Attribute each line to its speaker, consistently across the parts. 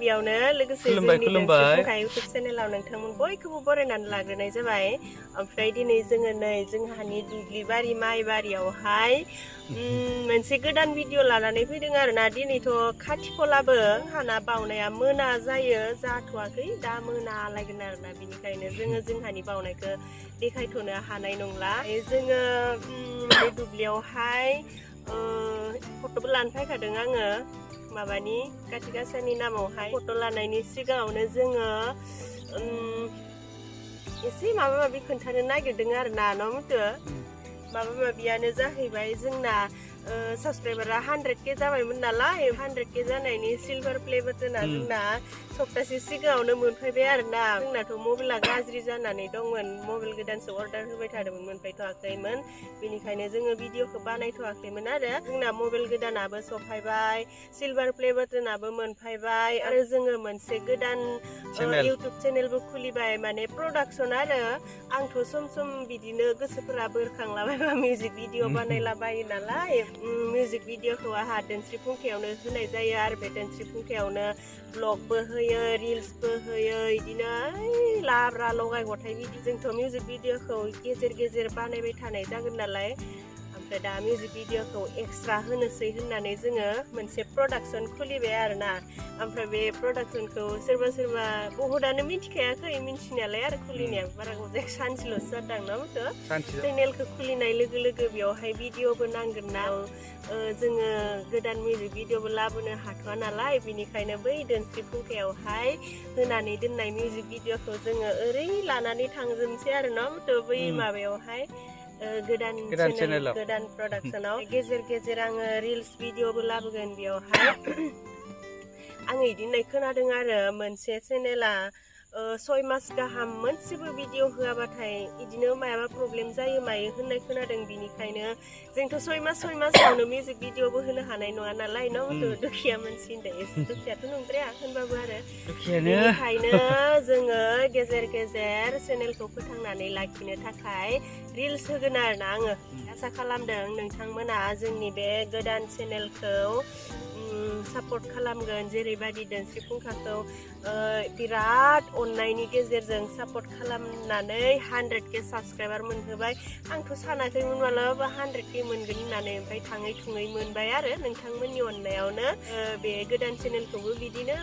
Speaker 1: गिबियावनो लोगोसे जोंनि दोनस्रिफुंखाय इउटुब चेनेलाव नोंथांमोन बयखौबो बरायनानै लाग्रोनाय जाबाय। ओमफ्राय दिनै जोङो नै जोंहानि दुब्लि बारि माइ बारियावहाय मोनसे गोदान भिडिअ लानानै फैदों आरोना। दिनैथ' खाथि खलाबो हाना बावनाया मोना जायो, जाथ'वाखै दा मोनालायगोन आरोना। बिनिखायनो जोङो जोंहानि बावनायखौ देखायथ'नो हानाय नंला। जोङो बे दुब्लियावहाय फट'बो लानो फैखादों आङो माबानि काति गासानि नामावहाय। फट' लानायनि सिगाङावनो जोङो एसे माबा माबि खोन्थानो नागिरदों आरोना न'मथो। माबा माबियानो जाहैबाय जोंना साबसक्राइबारा 100K जाबायमोन नालाय। 100K जानायनि सिलभार प्ले बाटना जोंना सप्तासे सिगाङावनो मोनफैबाय आरोना। जोंनाथ' मबाइला गाज्रि जानानै दंमोन, मबाइल गोदानसो अर्डार होबाय थादोंमोन, मोनफैथ'वाखैमोन। बेनिखायनो जोङो भिडिअखौ बानायथ'वाखैमोन आरो। जोंना मबाइल गोदानाबो सफायबाय, सिलभार प्ले बाटनाबो मोनफैबाय, आरो जोङो मोनसे गोदान इउटुब चेनेलबो खुलिबाय, माने प्रडाक्सन आरो। आंथ' सम सम बिदिनो गोसोफोरा बोरखांलाबायबा मिउजिक भिडिअ बानायलाबायो नालाय। मिउजिक भिडिअखौ आंहा दोनस्रिफुंखायावनो होनाय जायो आरो बे दोनस्रिफुंखायावनो ब्लगबो होयो, रिल्सबो होयो, बिदिनो लाब्रा लगाय गथाय बिदि। जोंथ' मिउजिक भिडिअखौ गेजेर गेजेर बानायबाय थानाय जागोन नालाय। ओमफ्राय दा मिउजिक भिडिअखौ एक्सट्रा होनोसै होननानै जोङो मोनसे प्रडाक्सन खुलिबाय आरोना। ओमफ्राय बे प्रडाक्सनखौ सोरबा सोरबा बहुदानो मिथिखायाखै, मिथिनायालाय आरो खुलिनायाबो बारा गोबाव जायाखै, सानसेल'सो जादों ना। चेनेलखौ खुलिनाय लोगो लोगो बेवहाय भिडिअबो नांगोन ना। जोङो गोदान मिउजिक भिडिअबो लाबोनो हाथ'वा नालाय। बिनिखायनो बै दोनस्रिफुंखायावहाय होनानै दोननाय मिउजिक भिडिअखौ जोङो ओरै लानानै थांजोबनोसै आरो न' बै माबायावहाय गोदान चेनेल, गोदान प्रडाक्सनाव। गेजेर गेजेर आङो रिल्स भिडिअबो लाबोगोन बेयावहाय। आङो इदिनो खोनादों आरो मोनसे चेनेला 6 मास गाहाम मोनसेबो भिडिअ होआबाथाय इदिनो मायाबा प्रब्लेम जायो मायो होननाय खोनादों। बिनिखायनो जोंथ' 6 मासावनो मिउजिक भिडिअबो होनो हानाय नङा नालाय न'। दुखिया मानसि होनदों, दुखियाथ' नंद्राया होनबाबो आरो। बेनिखायनो जोङो गेजेर गेजेर चेनेलखौ फोथांनानै लाखिनो थाखाय रिल्स होगोन आरोना आङो। आसा खालामदों नोंथांमोना जोंनि बे गोदान चेनेलखौ सापर्ट खालामगोन। जेरैबायदि दोनस्रिफुंखाखौ बिराद अननायनि गेजेरजों सापर्ट खालामनानै 100K साबसक्राइबार मोनहोबाय। आंथ' सानाखैमोन मालाबा 100K मोनगोन होननानै, ओमफ्राय थाङै थुङै मोनबाय आरो। नोंथांमोननि अननायावनो बे गोदान चेनेलखौबो बिदिनो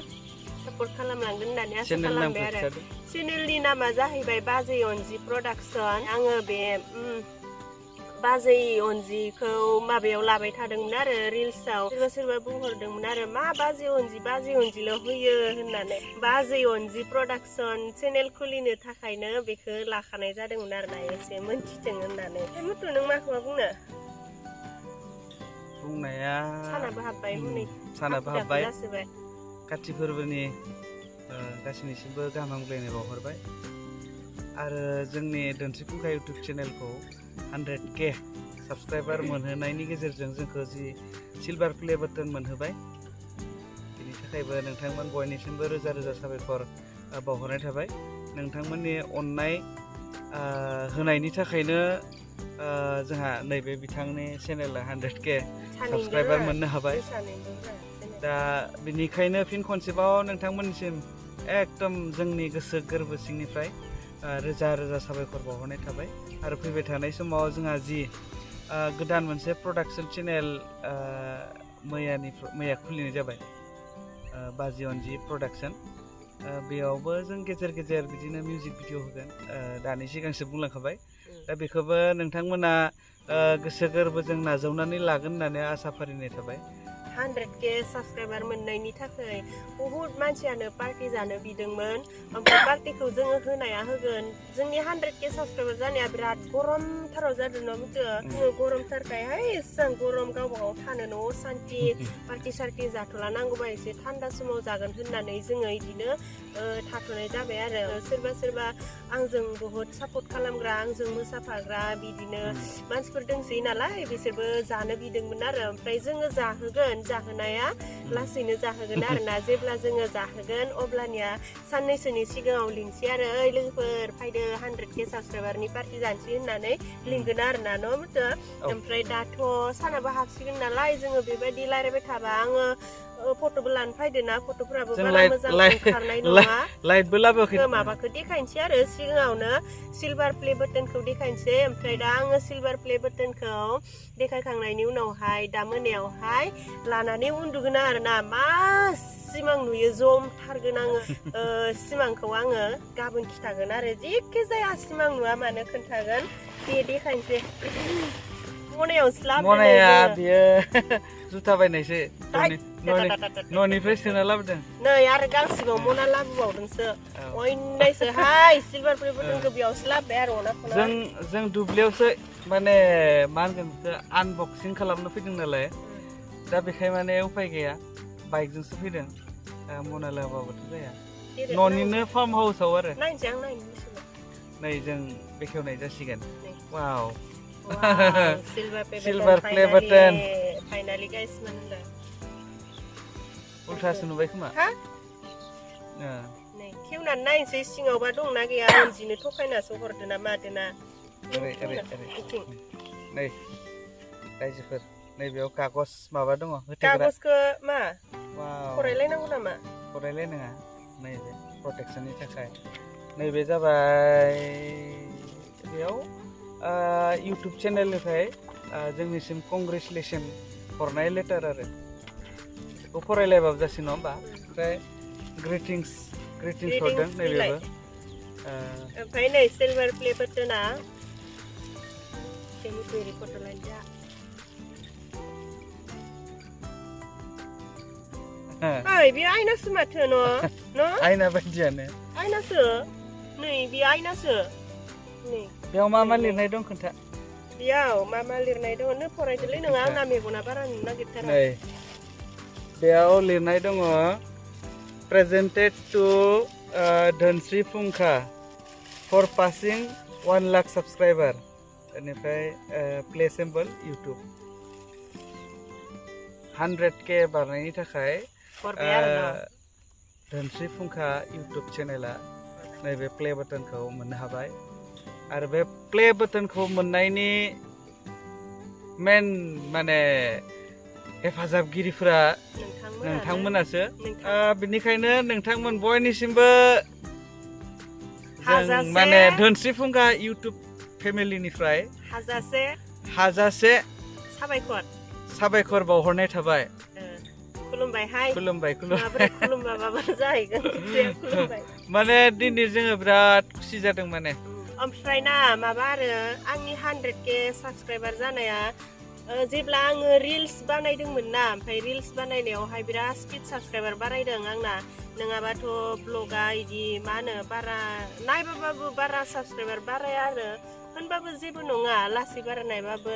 Speaker 1: सापर्ट खालामलांगोन होननानै आसा खालामबाय आरो। चेनेलनि नामा जाहैबाय बाजै अनजि प्रडाक्सन। आङो बे बाजै अनजिखौ माबायाव लाबाय थादोंमोन आरो रिल्सआव। सोरबा सोरबा बुंहरदोंमोन आरो मा बाजै अनजिल' होयो होननानै। बाजै अनजि प्रडाक्सन चेनेल खुलिनो थाखायनो बेखौ लाखानाय जादोंमोन आरोना, एसे मोनथिथों होननानै। मथु नों माखौ बुंनो?
Speaker 2: बुंनाया
Speaker 1: सानाबो हाबबाय, हनै
Speaker 2: सानाबो हाबबाय।
Speaker 1: जासोबाय।
Speaker 2: काति फोरबोनि गासैनिसिमबो गाहाम हामग्लायनाय बावहरबाय। आरो जोंनि दोनस्रिफुंखाय इउटुब चेनेलखौ 100K साबसक्राइबार मोनहोनायनि गेजेरजों जोंखौ जि सिलभार प्ले बाटन मोनहोबाय, बेनि थाखायबो नोंथांमोन बयनिसिमबो रोजा रोजा साबायखर बावहरनाय थाबाय। नोंथांमोननि अननाय होनायनि थाखायनो जोंहा नैबे बिथांनि चेनेला 100K साबसक्राइबार मोननो हाबाय। दा बेनिखायनो फिन खनसेबाव नोंथांमोननिसिम एकदम जोंनि गोसो गोरबो सिंनिफ्राय रोजा रोजा साबायखर बावहरनाय थाबाय। आरो फैबाय थानाय समाव जोंहा जि गोदान मोनसे प्रडाक्सन चेनेल मैया खुलिनाय जाबाय, बाजै अनजि प्रडाक्सन। बेयावबो जों गेजेर गेजेर बिदिनो मिउजिक भिडिअ होगोन, दानि सिगांसो बुंलांखाबाय। दा बेखौबो नोंथांमोना गोसो गोरबोजों नाजावनानै लागोन होननानै आसा फारिनाय थाबाय।
Speaker 1: 100K साबसक्राइबार मोननायनि थाखाय बहुद मानसियानो पार्टि जानो बिदोंमोन। ओमफ्राय पार्टिखौ जोङो होनाया होगोन। जोंनि 100K साबसक्राइबार जानाया बिराद गरमथाराव जादों न' मिथियो। जोङो गरमथारखायहाय एसेबां गरम गावबा गाव थानो न'आव सान्थि पार्टि सार्टि जाथ'ला, नांगौबा एसे थान्दा समाव जागोन होननानै जोङो बिदिनो थाथ'नाय जाबाय आरो। सोरबा सोरबा आंजों बहुद सापर्ट खालामग्रा, आंजों मोसाफाग्रा बिदिनो मानसिफोर दंसै नालाय, बिसोरबो जानो बिदोंमोन आरो। ओमफ्राय जोङो जाहोगोन, जाहोनाया लासैनो जाहोगोन आरोना। जेब्ला जोङो जाहोगोन अब्लानिया साननैसोनि सिगाङाव लिंसै आरो, ओइ लोगोफोर फैदो 100K साबसक्राइबारनि पार्टि जानोसै होननानै लिंगोन आरोना न' मथो। ओमफ्राय दाथ' सानाबो हाबसिगोन नालाय, जोङो बेबायदि रायज्लायबाय थाबा आङो फट'बो लानो फैदोना फट'फोराबो बारा मोजां ओंखारनाय नङा
Speaker 2: लाइटबो लाबोआखै
Speaker 1: माबाखौ देखायनोसै आरो सिगाङावनो सिलभार प्ले बाटनखौ देखायनोसै ओमफ्राय दा आङो सिलभार प्ले बाटनखौ देखायखांनायनि उनावहाय दा मोनायावहाय लानानै उन्दुगोन आरोना मा सिमां नुयो जमथारगोन आङो सिमांखौ आङो गाबोन खिथागोन आरो जेखि जाया सिमां नुवा मानो खोन्थागोन दे देखायनोसै मनायावसो लाबोदों
Speaker 2: मनाया बियो जुथा बायनायसो न'निफ्राय सोना लाबोदों
Speaker 1: नै आरो गांसेबाव मना लाबोबावदोंसो अयनायसोहाय सिलभार प्ले बाटनखौ बेयावसो लाबोबाय आरो अना
Speaker 2: जों दुब्लियावसो माने मा होनगोन बेखौ आनबक्सिं खालामनो फैदों नालाय दा बेखाय माने उपाय गैया बाइकजोंसो फैदों मना लाबाबोथ' जाया न'निनो फार्म हाउसाव आरो
Speaker 1: नायनोसै आं नायनो
Speaker 2: नै जों बेखेवनाय जासिगोन वाव
Speaker 1: सिलभार प्ले बाटन फाइनाली गाइस मोनला
Speaker 2: उल्थासो नुबाय खोमा
Speaker 1: नै खेवनानै नायनोसै सिङावबा दंना गैया अनजिनो थखायनासो हरदो ना मादो ना
Speaker 2: नै रायजोफोर नैबेयाव कागज माबा दङ
Speaker 1: कागजखौ मा फरायलायनांगौ नामा
Speaker 2: फरायलायनाङा नैबे प्रटेक्सननि थाखाय नैबे जाबाय बेयाव इउटुब चेनेलनिफ्राय जोंनिसिम कंग्रेचुलेसन हरनाय लेटार आरो बेखौ फरायलायबाबो जासिगोन नङा होमबा ओमफ्राय ग्रिटिंस हरदों नैबेबो
Speaker 1: ओमफ्राय नै सिलभार प्ले बाटना बेनि फट' लाइन जा बे आयनासो माथो न'
Speaker 2: आयना बायदियानो
Speaker 1: आयनासो नै बे आयनासो नै
Speaker 2: बेयाव मा लिरनाय दं खोन्था
Speaker 1: बेयाव मा लिरनाय दङ नों फरायदोलै नोङा आंना मेगना बारा नुनो नागिरथारा
Speaker 2: नै बेयाव लिरनाय दङ प्रेजेन्टेड टु धोनस्रि फुंखा फर पासिं 1 लाख साबस्क्राइबार बेनिफ्राय प्ले सिम्बल इउटुब 100K बारनायनि थाखाय धोनस्रि फुंखा इउटुब चेनेला नैबे प्ले बाटनखौ मोननो हाबाय आरो बे प्ले बाटनखौ मोननायनि मेन माने हेफाजाबगिरिफोरा नोंथांमोनासो बेनिखायनो नोंथांमोन बयनिसिमबो जों माने धोनस्रि फुंखा इउटुब फेमिलिनिफ्राय हाजासे साबायखर बावहरनाय थाबाय माने दिनै जोङो बिराद खुसि जादों माने
Speaker 1: ओमफ्राय ना माबा आरो आंनि 100K साबस्क्राइबार जानाया जेब्ला आङो रिल्स बानायदोंमोन ना ओमफ्राय रिल्स बानायनायावहाय बिराद स्पिड साबस्क्राइबार बारायदों आंना नङाबाथ' ब्लगा इदि मा होनो बारा नायबाबो बारा साबस्क्राइबार बाराया आरो होनबाबो जेबो नङा लासै बारायनायबाबो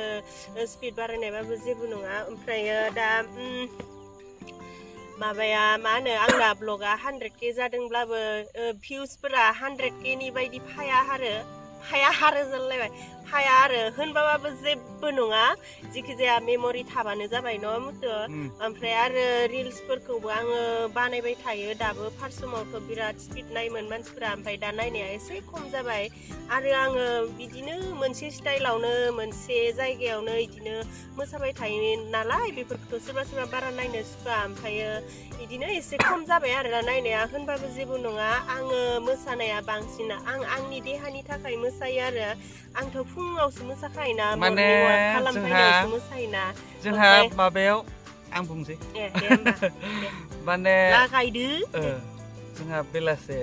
Speaker 1: स्पिड बारायनायबाबो जेबो नङा ओमफ्राय दा माबाया मा होनो आंना ब्लगा 100K जादोंब्लाबो भिउसफोरा 100K नि बायदि फाया आरो होनबाबो जेबो नङा जिखि जाया मेमरि थाबानो जाबाय न' मुथु ओमफ्राय आरो रिल्सफोरखौबो आङो बानायबाय थायो दाबो फार्स्ट समावथ' बिराद स्पिड नायोमोन मानसिफोरा ओमफ्राय दा नायनाया एसे खम जाबाय आरो आङो बिदिनो मोनसे स्टाइलावनो मोनसे जायगायावनो बिदिनो मोसाबाय थायो नालाय बेफोरखौथ' सोरबा बारा नायनो सुखुवा ओमफ्रायो बिदिनो एसे खम जाबाय आरो नायनाया होनबाबो जेबो नङा आङो मोसानाया बांसिन आंनि देहानि थाखाय मोसायो आरो आंथ' फुङावसो मोसाखायोना
Speaker 2: माने जोंहा माबायाव आं बुंसै माने
Speaker 1: लागायदो
Speaker 2: जोंहा बेलासे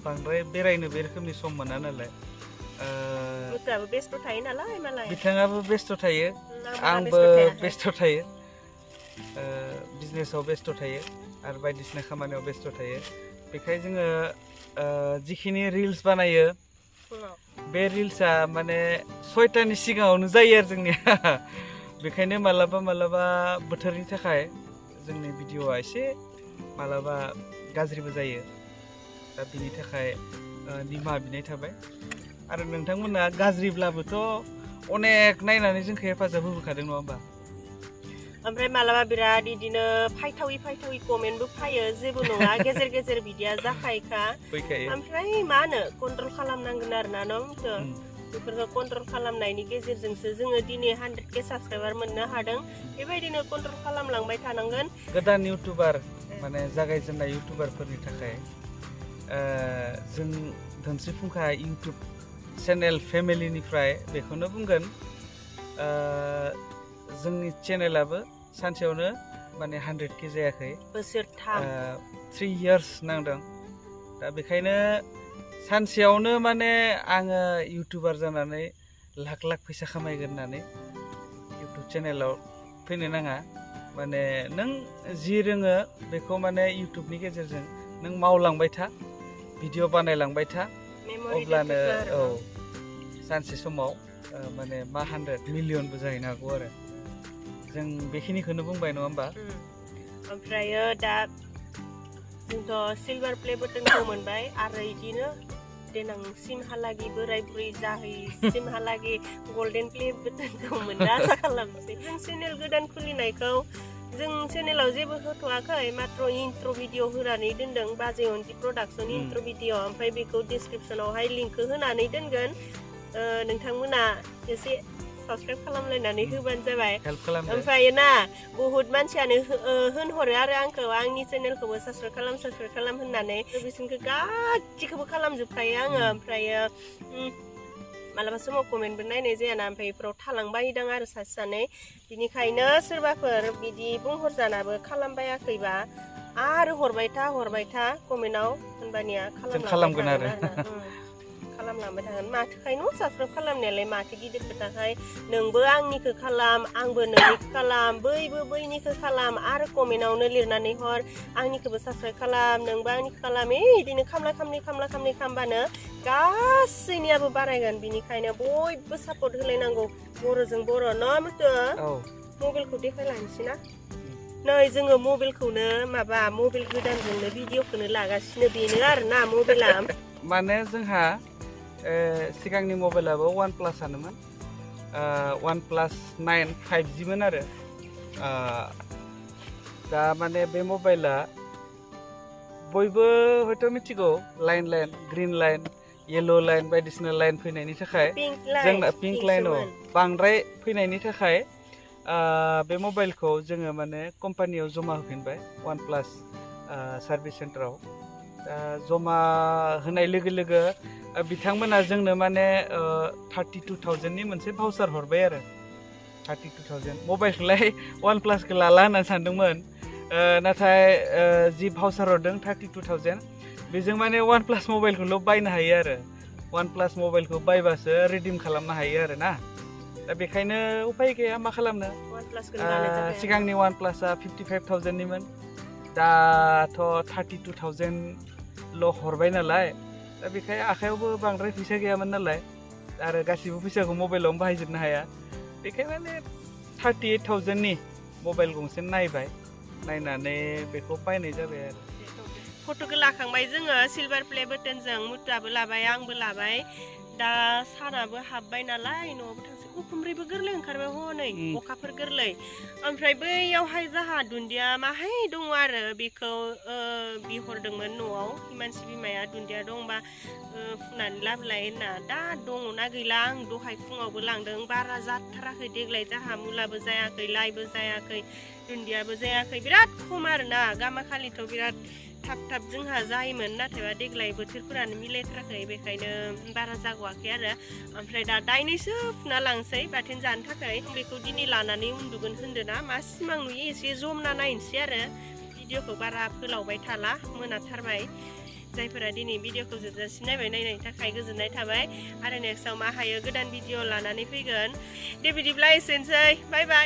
Speaker 2: बांद्राय बेरायनो बे रोखोमनि सम मोना नालाय
Speaker 1: बेस्थ' थायो नालाय मालाय
Speaker 2: बिथाङाबो बेस्थ' थायो आंबो बेस्थ' थायो बिजनेसाव बेस्थ' थायो आरो बायदिसिना खामानियाव बेस्थ' थायो बेखायनो जोङो जिखिनि रिल्स बानायो बे रिल्सआ माने 6टानि सिगाङावनो जायो आरो जोंनिया बेखायनो मालाबा बोथोरनि थाखाय जोंनि भिडिअआ एसे मालाबा गाज्रिबो जायो दा बिनि थाखाय निमाहा बिनाय थाबाय आरो नोंथांमोना गाज्रिब्लाबोथ' अनेक नायनानै जोंखौ हेफाजाब होबोखादों नङा होमबा
Speaker 1: ओमफ्राय मालाबा बिराद बिदिनो फायथावि कमेन्टबो फायो जेबो नङा गेजेर बिदिया जाखायोखा ओमफ्राय मा होनो कन्ट्रल खालामनांगोन आरो ना न' बेफोरखौ कन्ट्रल खालामनायनि गेजेरजोंसो जोङो दिनै 100k साबस्क्राइबार मोननो हादों बेबायदिनो कन्ट्रल खालामलांबाय थानांगोन
Speaker 2: गोदान इउटुबार माने जागायजेननाय इउटुबारफोरनि थाखाय जों धोनस्रि फुंखा इउटुब चेनेल फेमिलिनिफ्राय बेखौनो बुंगोन जोंनि चेनेलाबो सानसेयावनो माने 100k जायाखै
Speaker 1: बोसोरथाम
Speaker 2: 3 years नांदों दा बेखायनो सानसेयावनो माने आङो इउटुबार जानानै लाख लाख फैसा खामायगोन होननानै इउटुब चेनेलाव फैनो नाङा माने नों जि रोङो बेखौ माने इउटुबनि गेजेरजों नों मावलांबाय था भिडिअ बानायलांबाय था अब्लानो औ सानसे समाव माने मा 100 मिलियनबो जाहैनो हागौ आरो जों बेखिनिखौनो बुंबाय नङा होमबा
Speaker 1: ओमफ्रायो दा जोंथ' सिलभार प्ले बटनखौ मोनबाय आरो इदिनो देनांसिमहालागै बोराय बुरै जाहैसिमहालागै गल्डेन प्ले बटनखौ मोननो आसा खालामनोसै जों चेनेल गोदान खुलिनायखौ जों चेनेलाव जेबो होथ'वाखै मात्र इन्ट्र भिडिअ होनानै दोनदों बाजै अनजि प्रडाक्सन इन्ट्र भिडिअ ओमफ्राय बेखौ डिसक्रिपसनावहाय लिंकखौ होनानै दोनगोन नोंथांमोना एसे साबस्क्राइब खालामलायनानै होबानो जाबाय ओमफ्राय ना बहुत मानसियानो होनहरो आरो आंखौ आंनि चेनेलखौबो साबस्क्राइब खालाम होननानै बिसोरखौ गासिखौबो खालामजोबखायो आङो ओमफ्रायो मालाबा समाव कमेन्टबो नायनाय जायाना ओमफ्राय बेफोराव थालांबायदां आरो सासे सानै बिनिखायनो सोरबाफोर बिदि बुंहरजानाबो खालामबायाखैबा आरो हरबाय था कमेन्टआव होनबानिया
Speaker 2: खालामगोन आरो
Speaker 1: खालामलांबाय थागोन माथोखायनो साबस्क्राइब खालामनायालाय माथो गिदिर खोथाखाय नोंबो आंनिखौ खालाम आंबो नोंनिखौ खालाम बैबो बैनिखौ खालाम आरो कमेन्टआवनो लिरनानै हर आंनिखौबो साबस्क्राइब खालाम नोंबो आंनिखौ खालाम बिदिनो खामला खामनि खालामबानो गासैनियाबो बारायगोन बिनिखायनो बयबो सापर्ट होलायनांगौ बर'जों बर' न मुथु मबाइलखौ देखायलांसै ना नै जोङो मबाइलखौनो मबाइल गोदानजोंनो भिडिअखौनो लागासिनो बेनो आरोना मबाइला
Speaker 2: माने जोंहा सिगांनि मबाइलाबो OnePlus आनोमोन OnePlus 9 5G मोन आरो दा माने बे मबाइला बयबो हयथ' मिथिगौ line green line yellow line बायदिसिना लाइन फैनायनि थाखाय जोंना पिंक लाइनाव बांद्राय फैनायनि थाखाय बे मबाइलखौ जोङो माने कम्पानियाव जमा होफिनबाय OnePlus सार्भिस सेन्टाराव जमा होनाय लोगो लोगो बिथांमोना जोंनो माने 32,000नि मोनसे भाउचार हरबाय आरो 32,000 मबाइलखौलाय OnePlusखौ लाला होननानै सानदोंमोन नाथाय जि भाउचार हरदों 32,000 बेजों माने OnePlus मबाइलखौल' बायनो हायो आरो OnePlus मबाइलखौ बायबासो रिडिम खालामनो हायो आरो ना दा बेखायनो उपाय गैया मा खालामनो सिगांनि OnePlusआ 55,000निमोन दाथ' 32,000ल' हरबाय नालाय दा बेखायनो आखायावबो बांद्राय फैसा गैयामोन नालाय आरो गासिबो फैसाखौ मबाइलावनो बाहायजोबनो हाया बेखायनो माने 38,000नि मबाइल गंसे नायनानै बेखौ बायनाय जाबाय आरो
Speaker 1: फट'खौ लाखांबाय जोङो सिलभार प्ले बटनजों मुथुआबो लाबाय आंबो लाबाय दा सानाबो हाबबाय नालाय न'आवबो थांसै खुमब्रैबो गोरलै ओंखारबाय हनै अखाफोर गोरलै ओमफ्राय बैयावहाय जाहा दुन्दिया माहाय दङ आरो बेखौ बिहरदोंमोन न'आव मानसि बिमाया दुन्दिया दंबा फुनानै लाबोलाय होनना दा दङना गैला आं दहाय फुङावबो लांदों बारा जाथाराखै देग्लाय जाहा मुलाबो जायाखै लाइबो जायाखै दुन्दियाबो जायाखै बिराद खम आरोना गामाखालिथ' बिराद थाब जोंहा जायोमोन नाथायबा देग्लाय बोथोरफोरानो मिलायथाराखै बेखायनो बारा जागवाखै आरो ओमफ्राय दा दाइनैसो फुना लांसै बाथोन जानो थाखाय बेखौ दिनै लानानै उन्दुगोन होन्दोना मा सिमां नुयो एसे जमना नायनोसै आरो भिडिअखौ बारा फोलावबाय थाला मोनाथारबाय जायफोरा दिनै भिडिअखौ जोबजासिम नायनायनि थाखाय गोजोननाय थाबाय आरो नेक्स्टआव मा हायो गोदान भिडिअ लानानै फैगोन दे बिदिब्ला एसेनोसै बाय बाय